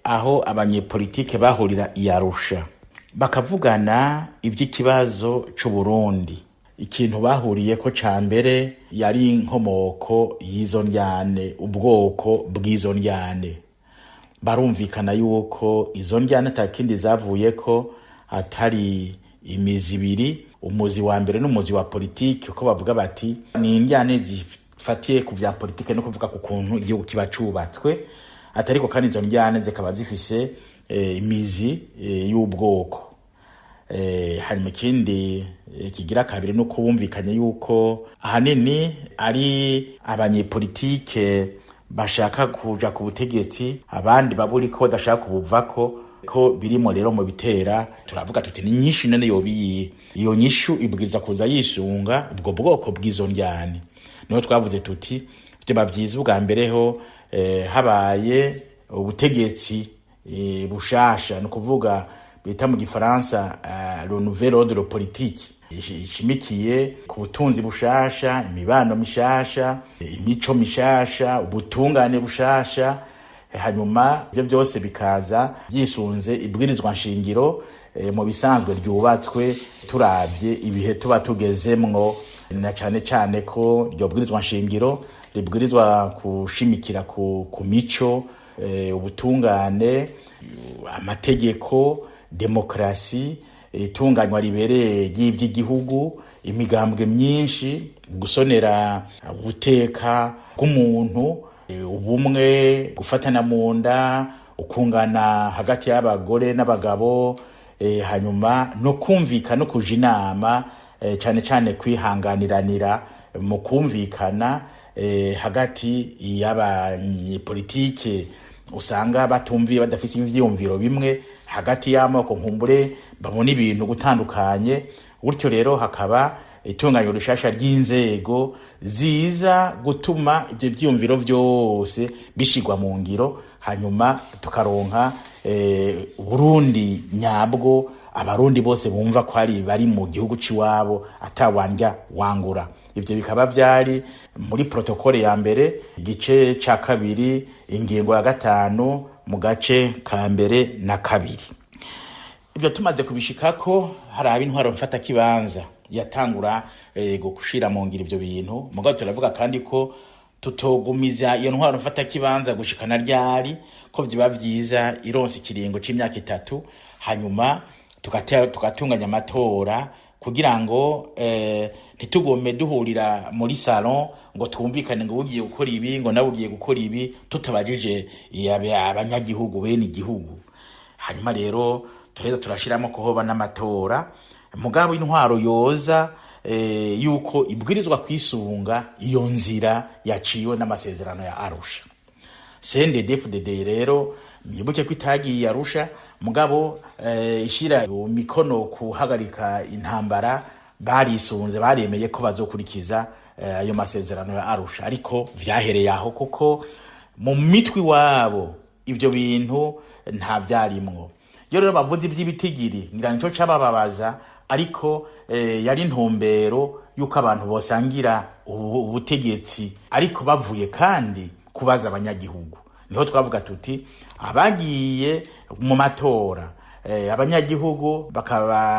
Aho abanyepolitike bahurira i Arusha bakavugana ivy'ikibazo c'Uburundi, ikintu bahuriyeko ca mbere yari inkomoko y'izo ndyane, ubwoko bw'izo ndyane. Barumvikana yuko izo ndyane atakindi zavuyeko atari imizi ibiri. Umuzi wa mbere n'umuzi wa politiki, uko bavuga bati ni indyane zifatiye ku vya politike, no kuvuga ku kuntu igihugu kiba cubatswe, atariko kandi izo ndyane zikaba zifise imizi y'ubwoko. Hanyuma ikindi kigira kabiri nuko bumvikanye yuko ahanini ari abanyepolitike bashaka kuja ku butegetsi, abandi baburiko badashaka kubuvako, ko birimo rero mu bitera. Turavuga tuti ni nyinshi none yoba iyihe? Iyo nyishu ibwiriza kuza yisunga ubwo bwoko bw'izo ndyane. Niho twavuze tuti vyoba vyiza ubwa mbere ho habaye ubutegetsi bushasha, ni ukuvuga bita mu gifaransa le nouvel ordre politique, ishimikiye ku butunzi bushasha, imibano mishasha, imico mishasha, ubutungane bushasha. Hanyuma ibyo byose bikaza byisunze ibwirizwa nshingiro mu bisanzwe ryubatswe turavye ibihe tuba tugezemwo, na cane cane ko iryo bwirizwa nshingiro ribwirizwa gushimikira ku mico, ubutungane, amategeko, demokarasi, itunganywa ribereye ry'ivy'igihugu, imigambwe myinshi, gusonera ubuteka bw'umuntu, ubumwe, gufatana mu nda, ukungana hagati y'abagore n'abagabo, hanyuma no kumvikana no kuja inama, cane cane kwihanganiranira mu kumvikana hagati y'abanyepolitike usanga batumviye, badafise ivyiyumviro bimwe, hagati y'amoko nkumbure babona ibintu gutandukanye. Gutyo rero hakaba itunganywa rishasha ry'inzego ziza gutuma ivyo vyiyumviro vyose bishirwa mu ngiro, hanyuma tukaronka Burundi nyabwo, Abarundi bose bumva ko ari bari mu gihugu c'iwabo atawandya wangura. Ivyo bikaba vyari muri protokole ya mbere, igice ca kabiri, ingingo ya 5 mu gace ka mbere na kabiri. Ibyo tumaze kubishikako, hari intwaro mfatakibanza yatangura gushira mu ngiro ivyo bintu. Mugabo turavuga kandi ko tutogumiza iyo ntwaro mfatakibanza gushikana ryari, ko vyoba vyiza ironse ikiringo c'imyaka 3, hanyuma tugatunganya amatora, kugira ngo ntitugome duhurira muri salon ngo twumvikane ngo ugiye gukora ibi, ngo nawe ugiye gukora ibi, tutabajije abanyagihugu bene igihugu. Hanyuma rero tureza turashiramo ko hoba n'amatora, mugabo intwaro yoza yuko ibwirizwa kwisunga iyo nzira yaciwe n'amasezerano ya Arusha. CNDD-FDD rero, mwibuke ko itagiye Arusha, mugabo ishira mikono kuhagarika intambara, barisunze, baremeye ko bazokurikiza ayo masezerano ya Arusha. Ariko vyahereye aho, kuko mu mitwi wabo ivyo bintu nta vyarimwo. Iyo rero bavuze ivy'ibitigiri, ngira nico cabababaza, ariko yari intumbero yuko abantu bosangira ubutegetsi, ariko bavuye kandi kubaza abanyagihugu. Niho twavuga tuti abagiye mu matora, abanyagihugu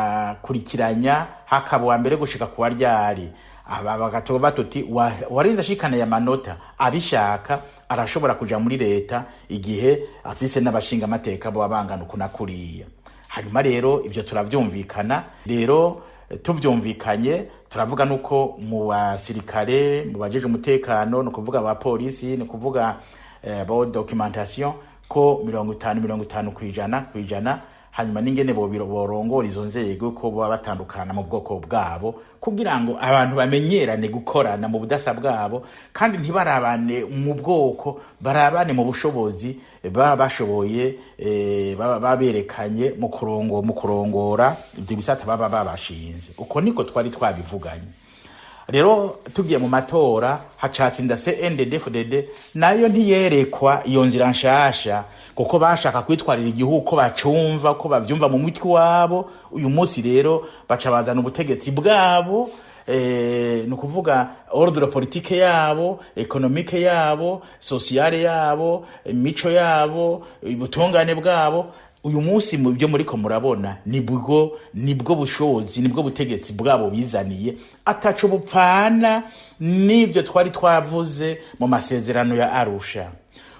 bakabakurikiranya, hakaba uwa mbere gushika kuwa ryari, aba bagatoba tuti warinze ashikana aya manota, abishaka arashobora kuja muri leta igihe afise n'abashinga amateka bo bangana uku na kuriya. Hanyuma rero ivyo turavyumvikana. Rero tuvyumvikanye, turavuga nuko mu basirikare, mu bajeje umutekano, ni ukuvuga abapolisi, ni ukuvuga bo documentation, ko 50 50%, hanyuma n'ingene borongora izo nzego, ko baba batandukana mu bwoko bwabo, kugira ngo abantu bamenyerane gukorana mu budasa bwabo, kandi ntibarabane mu bwoko, barabane mu bushobozi baba bashoboye, baba baberekanye mu kurongora ibyo bisata baba babashinze. Uko niko twari twabivuganye. Rero tugiye mu matora, hacatsinda CNDD-FDD, nayo ntiyerekwa iyo nzira nshasha, kuko bashaka kwitwarira igihugu ko bacumva ko bavyumva mu mutwe wabo. Uyu munsi rero baca bazana ubutegetsi bwabo. ni ukuvuga ordre politique yabo, économique yabo, sociale yabo, imico yabo, ubutungane bwabo. Uyu munsi mu byo muriko murabona nibwo bushobozi, nibwo butegetsi bwabo bizaniye, ataco bupfana n'ivyo twari twavuze mu masezerano ya Arusha.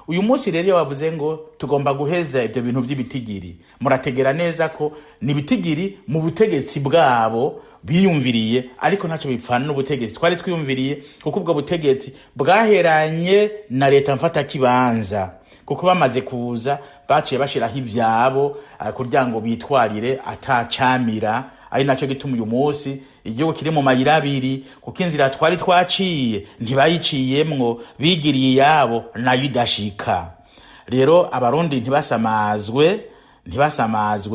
Uyu munsi rero iyo bavuze ngo tugomba guheza ibyo bintu by'ibitigiri, murategera neza ko ni ibitigiri mu butegetsi bwabo biyumviriye, ariko ntacyo bipfana n'ubutegetsi twari twiyumviriye, kuko ubwo butegetsi bwaheranye na leta mfatakibanza, kuko bamaze kuza baciye bashiraho ivyabo kugira ngo bitwarire atacamira. Ari naco gituma uyu munsi igihugu kiri mu mayira abiri, kuko inzira twari twaciye ntibayiciyemwo, bigiriye iyabo nayo idashika. Rero Abarundi ntibasamazwe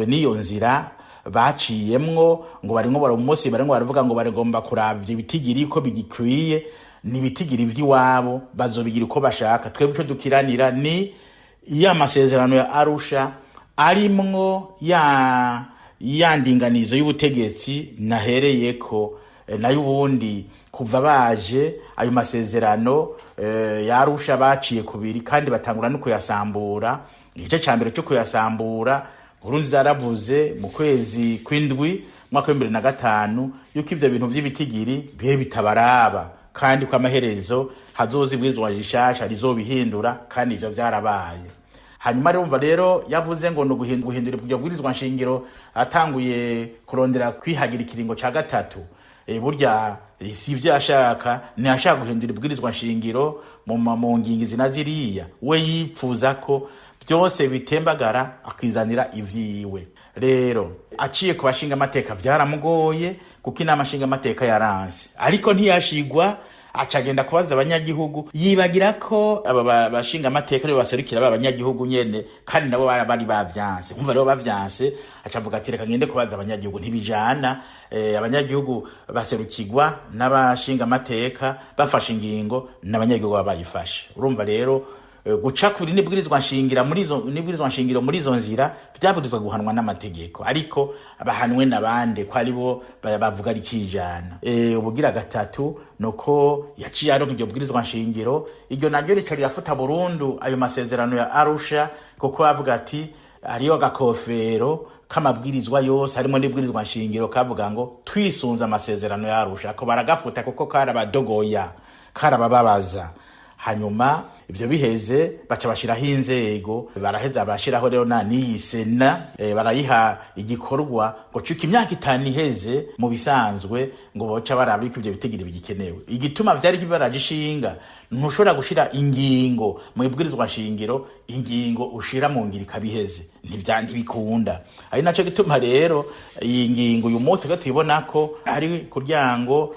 n'iyo nzira baciyemwo, ngo barimwo bara umunsi barimwo baravuga ngo barigomba kuravya ibitigiri ko bigikwiye. Ni ibitigiri vy'iwabo, bazobigira uko bashaka. Twebwe ico dukiranira ni ya masezerano ya Arusha arimwo ya ndinganizo y'ubutegetsi nahereyeko. Nayo ubundi kuva baje ayo masezerano ya Arusha baciye kubiri, kandi batangura no kuyasambura. Igice ca mbere cyo kuyasambura, Nkurunziza yaravuze mu kwezi kw'indwi mwaka wa 2005 yuko ivyo bintu vy'ibitigiri bihe bitabaraba, kandi ko amaherezo hazoza ibwirizwa rishasha rizobihindura, kandi ivyo vyarabaye. Hanyuma rero rero yavuze ngo ni guhindura iryo bwirizwa nshingiro, atanguye kurondera kwihagira ikiringo ca gatatu. Burya si ivyo yashaka, ntiyashaka guhindura ibwirizwa nshingiro mu ngingo izi na ziriya. We yipfuza ko byose bitembagara, akizanira ivyiwe. Rero aciye ku bashinga amateka vyaramugoye, kuko inama nshinga amateka yaranse, ariko ntiyashigwa, acagenda kubaza abanyagihugu, yibagira ko aba bashinga amateka aribo baserukira ba banyagihugu nyene, kandi nabo bari bavyanse. Nkumva rero bavyanse, acavuga ati reka ngende kubaza abanyagihugu. Ntibijana. Abanyagihugu baserukirwa n'abashinga amateka, bafashe ingingo n'abanyagihugu baba bayifashe. Urumva rero guca kuri nibwirizwa nshingiro muri izo nibwirizwa nshingiro muri izo nzira vyabwirizwa guhanwa n'amategeko, ariko bahanwe nabande ko aribo bavuga rikijana? Ubugira gatatu nuko yaciye aronka iryo bwirizwa nshingiro, iryo naryo rica rirafuta burundu ayo masezerano ya Arusha, kuko bavuga ati hariyo agakofero k'amabwirizwa yose harimo n'ibwirizwa nshingiro kavuga ngo twisunze amasezerano ya Arusha, ko baragafuta kuko karabadogoya, karabababaza. Hanyuma ivyo biheze, baca bashiraho inzego, baraheza bashiraho rero na n'iyi sena, barayiha igikorwa ngo cuka imyaka 5 iheze mu bisanzwe ngo boca baraba yuko ivyo bitigiri bigikenewe. Igituma vyari bibaraje ishinga, ntushobora gushira ingingo mu ibwirizwa nshingiro, ingingo ushira mu ngiro ikabiheze, ntibikunda. Ari naco gituma rero iyi ngingo uyu munsi ko tuyibona ko ari kugira ngo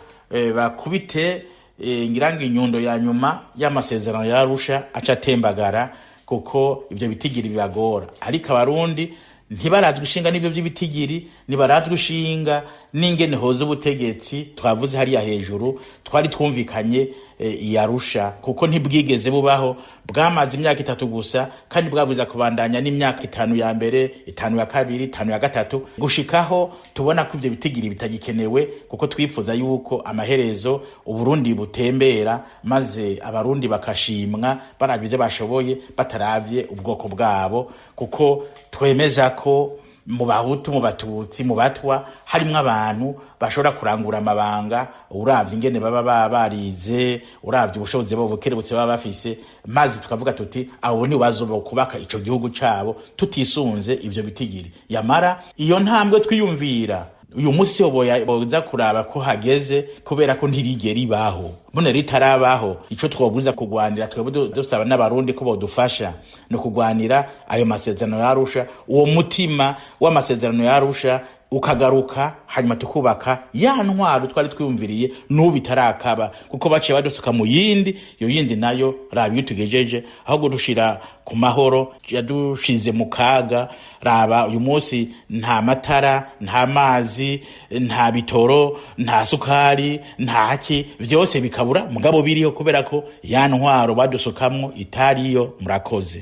bakubite ngira ngo inyundo ya nyuma y'amasezerano ya Arusha aca atembagara, kuko ivyo bitigiri bibagora. Ariko Abarundi ntibarazwe ishinga n'ivyo vy'ibitigiri, ntibarazwe ishinga n'ingene hoza ubutegetsi twavuze hariya hejuru twari twumvikanye i Arusha, kuko ntibwigeze bubaho, bwamaze imyaka 3 gusa, kandi bwabwiza kubandanya n'imyaka 5 ya mbere, 5 ya kabiri, 5 ya gatatu, gushikaho tubona ko ivyo bitigiri bitagikenewe, kuko twifuza yuko amaherezo Uburundi butembera, maze Abarundi bakashimwa baravye ivyo bashoboye, bataravye ubwoko bwabo, kuko twemeza ko mu Bahutu, mu Batutsi, mu Batwa harimwo abantu bashobora kurangura amabanga, uravye ingene baba barize, uravye ubushobozi babo bukerebutse baba bafise, maze tukavuga tuti abo ni bazoba kubaka ico gihugu cabo tutisunze ivyo bitigiri. Yamara iyo ntambwe twiyumvira uyu munsi boza kuraba ko hageze, kubera ko ntirigera ibaho, mbona ritarabaho. Ico twobwiza kugwanira twebwe dusaba n'Abarundi ko bodufasha ni ukugwanira ayo masezerano ya Arusha, uwo mutima w'amasezerano ya Arusha ukagaruka, hanyuma tukubaka ya ntwaro twari twiyumviriye n'ubu itarakaba, kuko baciye badusuka mu yindi. Iyo yindi nayo raba iyo tugejeje, ahubwo dushira ku mahoro yadushize mu kaga. Raba uyu munsi nta matara, nta mazi, nta bitoro, nta sukari, nta ki, vyose bikabura, mugabo biriho kubera ko ya ntwaro badusukamwo itariyo. Murakoze.